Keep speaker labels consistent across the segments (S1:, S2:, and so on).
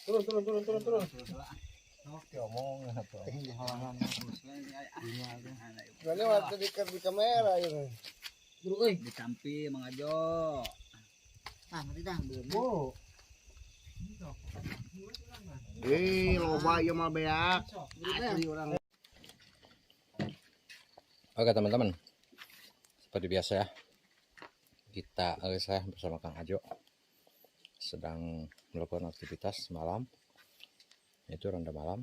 S1: Turun turun turun turun turun.
S2: Oke, omong atau.
S1: Ini waktu di kamera ini.
S3: Bro euy, ditampi Mang Ajo. Ah, mati dah belum.
S1: Eh, loba ieu mah beak. Asli urang.
S4: Oke teman-teman, seperti biasa ya, kita saya bersama Kang Ajo sedang melakukan aktivitas malam, yaitu ronda malam,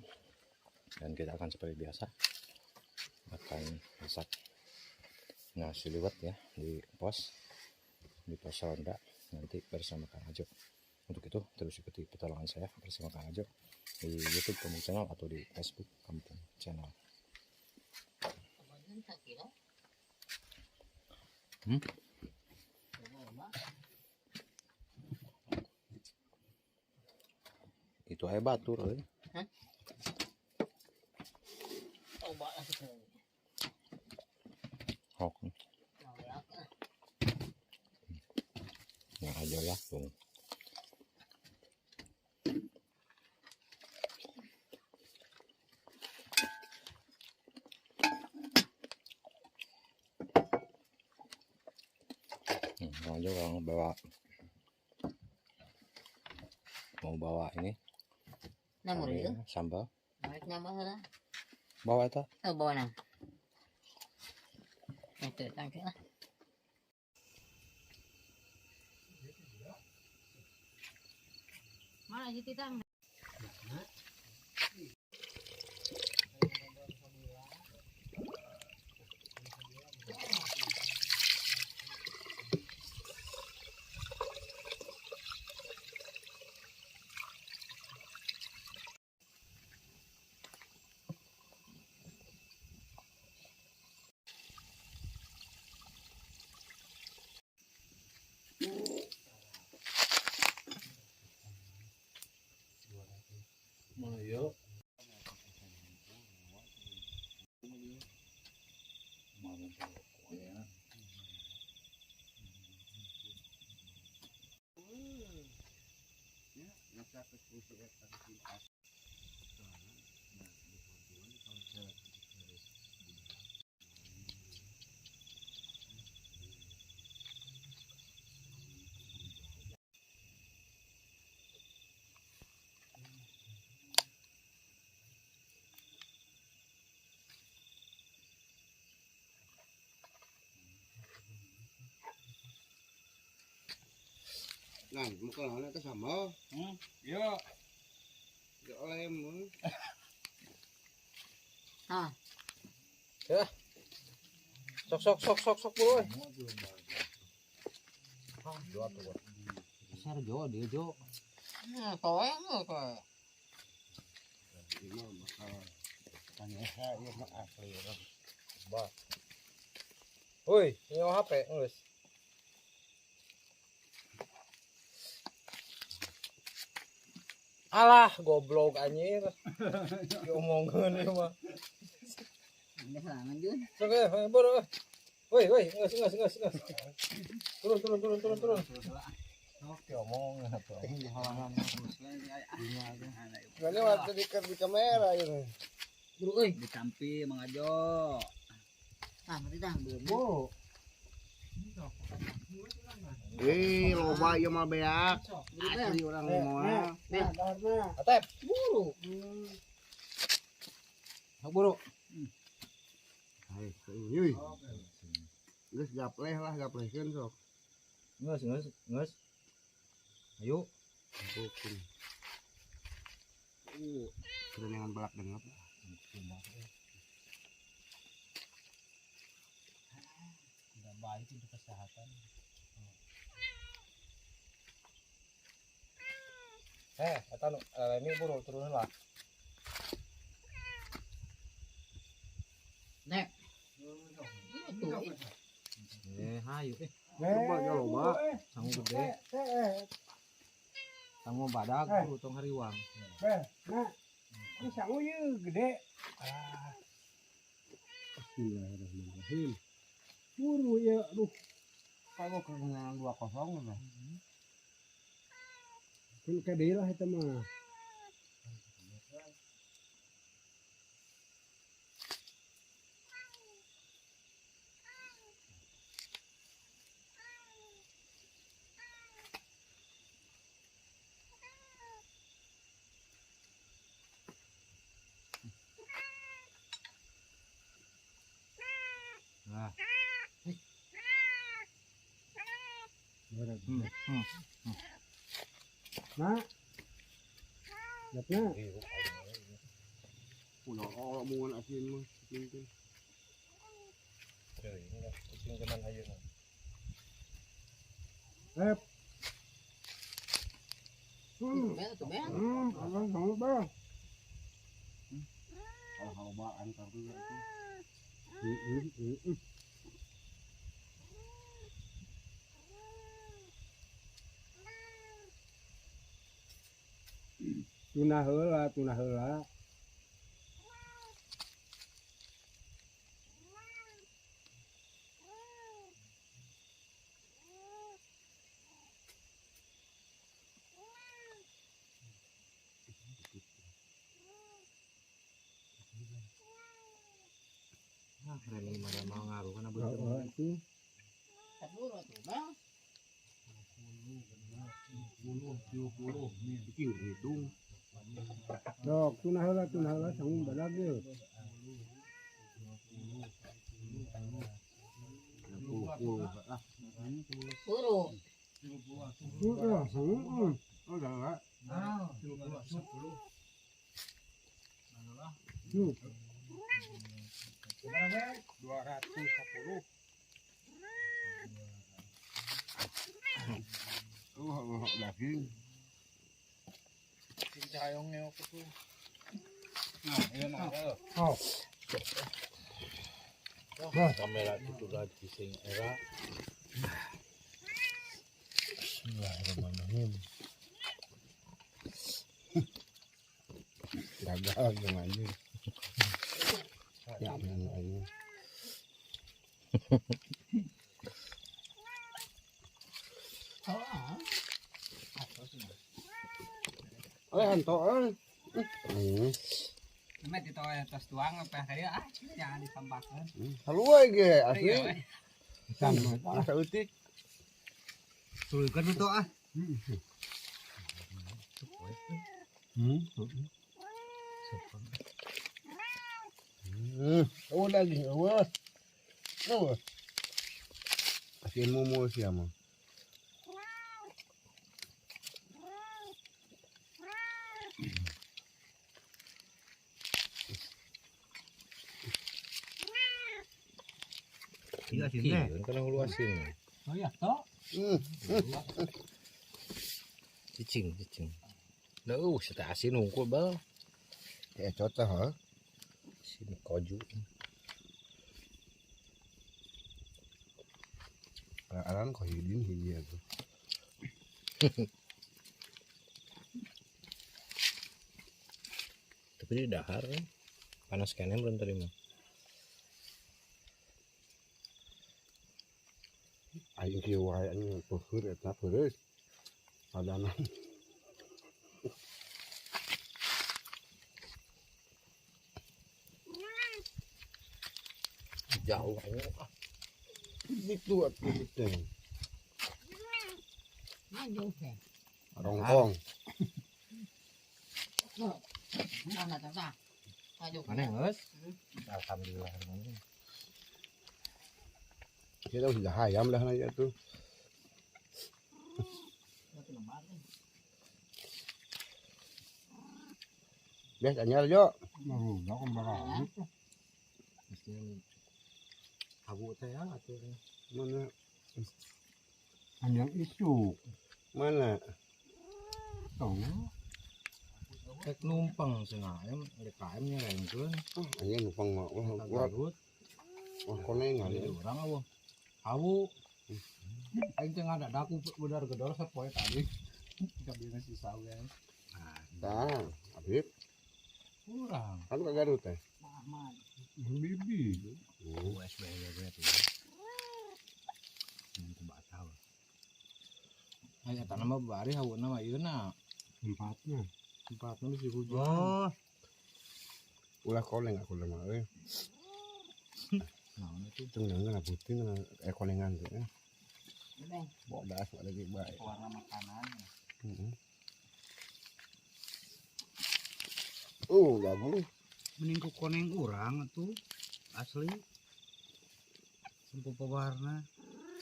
S4: dan kita akan seperti biasa akan masak nasi liwet ya di pos ronda nanti bersama Kang Ajo. Untuk itu terus ikuti petualangan saya bersama Kang Ajo di YouTube Kampung Channel atau di Facebook Kampung Channel. Itu aja batur euy.
S3: Hah?
S4: Hok. Nah, aja ya tuh. Aja orang bawa mau bawa ini sambal. Bawa itu.
S3: Oh, bawa nang. Itu tangke lah. Mana sih titang?
S1: Nah, muka lawan itu sama.
S2: Yo.
S1: Yo lem.
S3: Ah.
S4: Ya. Sok sok sok sok sok bro. Jo atuh.
S2: Besar Jo dia Jo.
S3: Koeng kok.
S1: Ini bakal tanya ieu mah asli urang.
S4: Bah. Woi, ini HP geus. Alah, goblok anjir. Diomongeun ieu mah.
S3: Anda serangan Jun.
S4: Sok eh, bro. Woi, woi, geus geus geus geus. Turun turun turun turun turun.
S2: Oke, omong atau.
S1: Ini waktu di kamera ini.
S3: Bro euy,
S2: Ditampi Mang Ajo.
S3: Ah, mati dah belum.
S1: Eh, loba ieu mah beak. Asli urang moal.
S4: Atep.
S3: Buru.
S4: Hak buru.
S1: Hai, euy. Geus gapleh lah, gaplehkeun sok.
S4: Geus geus geus. Ayo.
S1: Bukun. Kerenangan belak dengap.
S2: Tidak baik untuk kesehatan.
S4: Eta nu ini buru turun lah.
S3: Nek. Tuh.
S2: Hayu eh.
S1: Coba ya loba.
S2: Sangu gede. Sangu badag tong hariwang.
S5: Nah. Ini sangu ieu gede. Bismillahirrahmanirrahim. Buru ya, aduh.
S1: Kalau kemenangan 2-0 mah.
S5: Kun ka deui lah eta mah.
S2: Nah.
S5: Nah. Lihatnya.
S1: Ulah omongan asin mah gitu.
S4: Kucing zaman ayeuna.
S1: Kalau baan kartu itu.
S5: Tuna heula, tuna heula.
S2: Nah, ini mah mau ngaruh kana beuteung.
S5: Itu.
S3: 10 tuh, Bang.
S1: 10, 70 bikin hitung.
S5: Dok, tuna heula sangu badag ye.
S1: 60 lah.
S3: Buru.
S5: Heeh, sangu.
S1: Oh, enggak.
S2: Nah, 10.
S1: 210. Oh, daging.
S2: Nah, iya nah.
S5: Oh.
S4: Kamera itu lagi sing era. Bismillahirrahmanirrahim.
S1: Gagal dong anjing. Ya anjing. Eh, hanto euy.
S3: Cuma di tos tuang apa kali ah jangan disampahkan.
S1: Haluai ge asli.
S5: Sama.
S1: Asa eutik.
S2: Tuluykeun itu ah.
S1: Oh daging eueuh. Eueuh. Asin momo sia mah.
S2: Iya asin teh.
S4: Kana hulu asin.
S2: Oh iya, toh.
S4: Cicing, cicing. Duh, seta asin hungkul bal.
S1: Kayak cocok ha.
S4: Sini koju.
S1: Aran kohidin hiji atuh.
S4: Tapi di dahar panas kene belum terima.
S1: Aing kieu wae anjing peuheur eta peureus. Padana.
S4: Jauh aing.
S1: Itu atuh teh.
S3: Maju teh.
S1: Rongkong.
S3: Mana tah? Maju.
S4: Mana geus? Alhamdulillah.
S1: Kita udah hayam lah nanya tuh. Biasa anyar jo.
S5: Marudak barang.
S2: Mesti habu teh ya atuh.
S1: Mana?
S5: Anyang isuk.
S1: Mana?
S5: Tong.
S2: Rek numpang cenah ayam rek ayam nyerengkeun.
S1: Anjing numpang mah. Wah,
S2: Garut.
S1: Wah, konengan ya.
S2: Urang awu. Hawu. Aing teh ngadadak budar gedor sapoe tadi. Kabina si sawe.
S1: Tah, Habib.
S2: Urang.
S1: Kan ke Garut teh.
S3: Ahmad.
S5: Bibi.
S2: USBG tuh. Ku batal. Aya tanah mah bari hawuna mah ieu na.
S5: Tempatnya.
S2: Tempatna bisi hujan.
S1: Oh. Ulah koneng aku mah euy.
S2: Naon itu?
S1: Cenah ngeunah puting konengan teh.
S3: Beng.
S1: Bodas lagi bae.
S3: Warna makanan.
S1: Heeh. Oh, gabung.
S2: Mending ku koneng urang atuh. Asli. Sampo pewarna.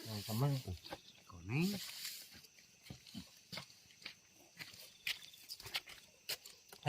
S5: Yang teman
S2: Koneng.